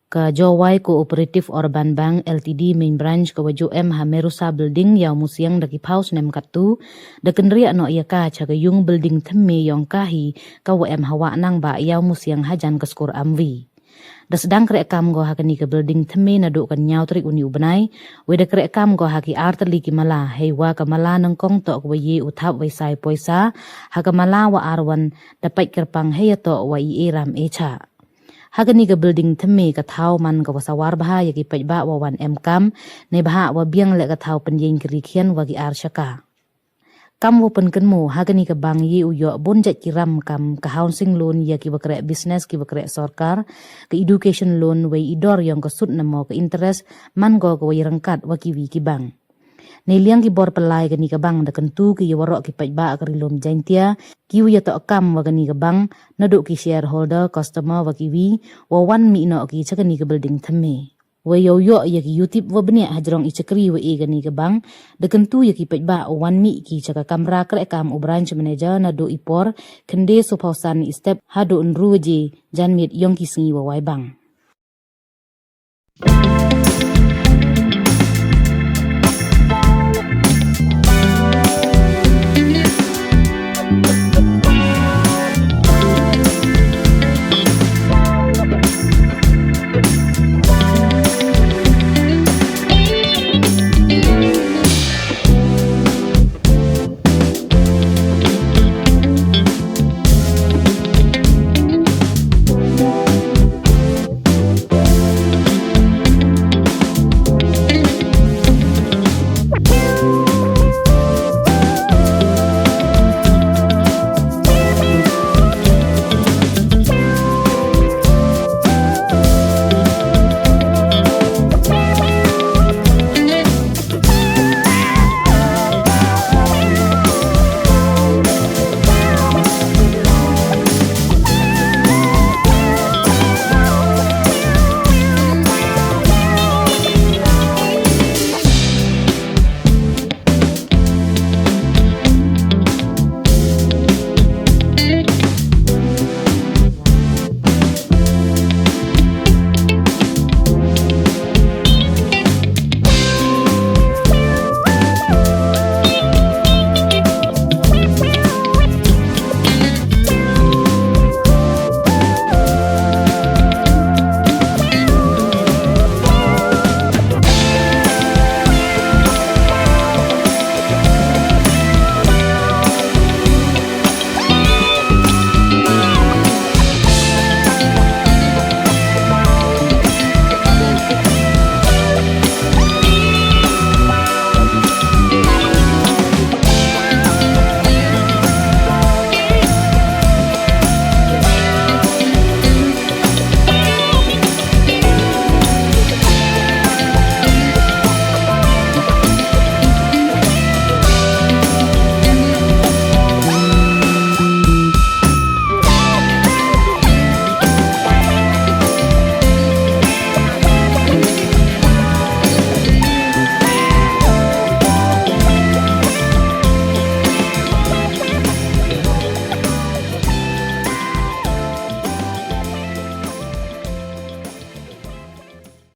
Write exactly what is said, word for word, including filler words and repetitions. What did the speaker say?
Ka Jowai Cooperative Urban Bank Limited Main Branch ka wa jooh em ha Merusa Building, Iawmusiang da ki phaw snem kattu, da kynriah noh ya ka cha ka yung building thymme yong ka hi, ka wa em ha Wahnangbah, Iawmusiang hajan ka skur Amwi. Da sdang krehkaam ko ha kani ka building thymme nadooh ka ynñiaw tarik uni u bnai, wei da krehkaam ko ha ki ar tylli ki mala, heiwa ka mala nyngkong toh ka wa ye u thap wei sai poisa, ha ka mala wa ar wan da pait kyrpang heiyatoh wa i e ram e chah. Ha kani ka building thymme ka thaw man ka wa sawar bha ya ki paidbah wa wan em kaam, neibhah wa biang leh ka thaw pynyeng kari khian wa ki ar shaka. Kam wa pynkynmaw, ha kani ka bank ye u yoh boon jait ki ram kam ka housing loan ya ki wa kreh business, ki wa kreh sorkar, ka education loan, wei i dor yong ka sud namo ka interest man ko ka wa i ryngkat wa kiwi ki bank. Neiliang ki bor pynlai kani ka bank da kyntu ki ya waroh ki paidbah ka Ri-loom Jaiñtia, ki wa yatoh kaam wa kani ka bank, nadooh ki shareholder, customer wa kiwi, wa wan mih noh ki cha kani ka building thymme. Wei yow yoh ya ki yutip wa bniah hajrong i chakri wa e kani ka bank, da kyntu ya ki paidbah u wan mih ki cha ka kamra krehkaam u branch manager nadooh i por khyndai soophaw san i step hadooh ynru waje janmiet yong ki sngi wa wai bang.